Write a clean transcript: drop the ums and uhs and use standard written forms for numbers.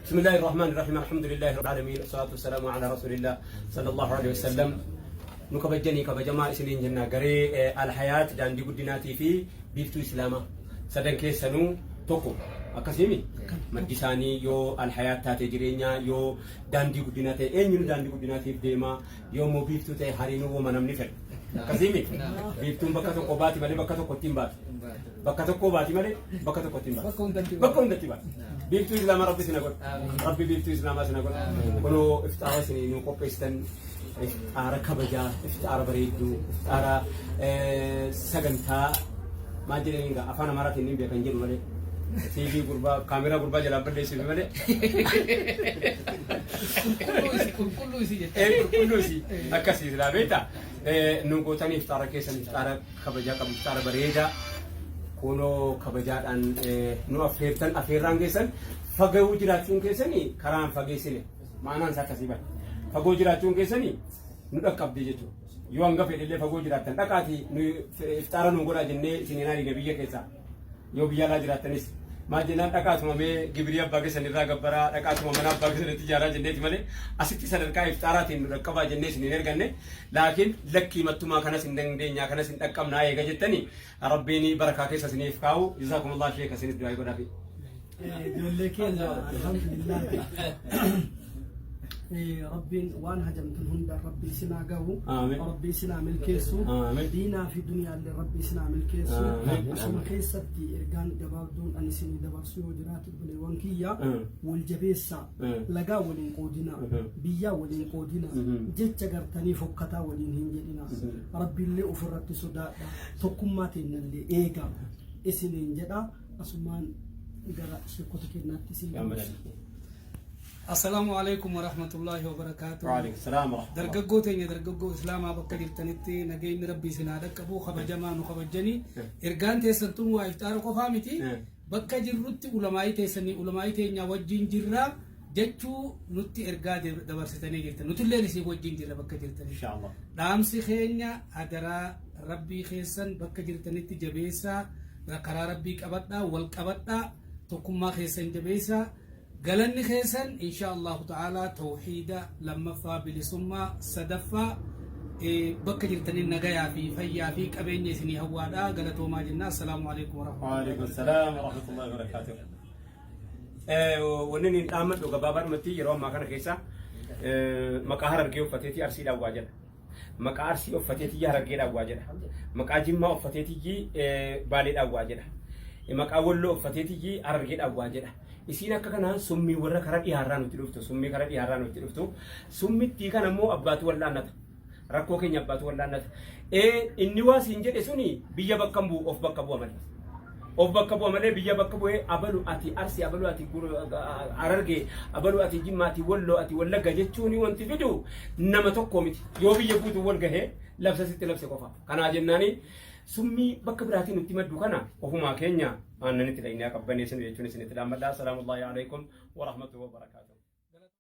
Bismillahir Rahmanir Rahim. Alhamdulillahi Rabbil Alamin. Wassalatu wassalamu ala Rasulillah sallallahu alaihi wasallam. Nu kabajjanii kabajamaa isiniin jenna garee Alhayaat daandii guddinaatii fi biiftuu Islaamaa sadan keessanuu tokko akkasiimi maddi isaanii yoo Alhayaat taate jireenyaa yoo daandii guddinaa ta'e eenyuun daandii guddinaatiif deemaa yoo immoo biiftuu ta'e hariinuu woma namni fedha akkasiimi biiftuun bakka tokko baati malee bakka tokkotti hin baatu. Bakka tokkoo baati malee bakka tokkotti hin baatu. Bakka hundatti baati. Bakka hundatti baati. Biiftuu Islaamaa Rabbi sina godha. Rabbi biiftuu Islaamaa sina godha. Kunoo ifxaara isin nu qopheessitan ifxaara kabajaa, ifxaara bareedduu, ifxaara sagantaa maal jedhaniin gaa afaan Amaaraatiin hin beekan jedhu malee. TV gurbaa kaameraa gurbaa jalaa balleessuuf malee. Qulqulluu isi qulqulluu isi jechuudha. Ee qulqulluu isii akkasii silaa beektaa. Nu gootanii ifxaara keessan ifxaara kabajaa qabu ifxaara bareedaa kunoo kabajaadhaan nu affeertan affeerraan keessan fagoo jiraachuun keessanii karaan fageessine maanaan isaa akkasii bara fagoo jiraachuun keessanii nu dhaqqabde jechuudha yoo hanga fedhellee fagoo jiraattan dhaqaatii nu ifxaara nu godhaa jennee isin hin ariine biyya keessaa yoo biyya alaa jiraattanis maal jennaan dhaqaatuma mee gibirii abbaa keessan irraa gabbaraa dhaqaatuma mana abbaa keessanitti ijaaraa jenneeti malee asitti sadarkaa ifxaaraatiin nu dhaqqabaa jennee isin hin erganne laakiin lakkii mattumaa kanas hin dandeenyaa kanas hin dhaqqabnaa eega jettanii rabbiin barakaa keessa isiniif kaa'u jazaakumullah sheeka isinis du'aa godhaafi. Ijoollee keenya alhamdulillah Rabbiin waan hajamtan hunda Rabbi isin haa gahu. Amiin. Rabbi isin haa milkeessu. Amiin. Diinaa fi duniyaallee Rabbi isin haa milkeessu. Amiin. Asuma keessatti ergaan gabaabduun ani isinii dabarsu yoo jiraatu obboleewwan kiyya Mm. wal jabeessaa. Mm. Lagaa waliin qoodinaa. Mhm. Biyyaa waliin qoodinaa. Mhm. Jecha gartanii fokkataa waliin hin jedhinaa. Rabbiillee ofirratti sodaadha. Tokkummaa teennallee eegaa. Isiniin jedha. Asumaan gara sheekota keenyaatti isin dabarsa. Assalaamu alaikum warahmatullaahi wabarakaatuh. Waalaikum salaam wa rahmatullah. Dargaggoo teenya dargaggoo Islaamaa bakka jirtanitti nageenyi Rabbii isin haa dhaqqabu kabajamaa nu kabajjanii ergaan teessan tun waa ifxaara qofaa miti bakka jirrutti ulamaa'ii teessanii ulamaa'ii teenya wajjin jirra jechuu nutti ergaa dabarsitanii jirtan nutilleen isin wajjin jirra bakka jirtanitti. Inshallah. Dhaamsi keenya adaraa Rabbii keessan bakka jirtanitti jabeessaa karaa Rabbii qabadhaa wal qabadhaa tokkummaa keessan jabeessaa Galanni keessan inshaa Allahu ta'aalaa tawhiida, lammaffaa bilisummaa, sadaffaa bakka jirtaniin nagayaa fi fayyaa fi qabeenya isinii hawwaadha. Galatoomaa jenna. Assalaamu alaikum warahmatullahi Waalaikum salaam warahmatullahi wabarakatuh. Wanni inni dhaammadhu gabaabaadhumatti yeroo ammaa kana keessa maqaa Harargee uffateetii Arsiidhaan waa jedha. Maqaa Arsii uffateetiyyi Harargeedhaan waa jedha. Maqaa Jimmaa uffateetiyyi Baaleedhaan waa jedha. Maqaa Walloo uffateetiyyi Harargeedhaan waa jedha. Isiin akka kanaan summii warra kara dhiyaarraa nutti dhuftu, summii kara dhiyaarraa nutti dhuftu. Summittii kana immoo abbaatu wal'aannata. Rakkoo keenya abbaatu wal'aannata. Ee inni waa siin jedhe suni biyya bakka hin bu'u of bakka bu'a malee. Of bakka bu'a malee biyya bakka bu'ee abalu ati Arsii, abalu ati Harargee, abalu ati Jimma, ati Walloo, ati Wallagga jechuun wanti fidu nama tokko miti. Yoo biyya guutuu wal gahee labsa sitti labse qofa. Kanaa jennaani summii bakka biraatiin nutti maddu kana ofumaa keenya aannanitti dhaynee qabbaneessinu jechuun isinitti dhaammadha. Salaamullahi alaikum wa rahmatullahi wa barakaatuh.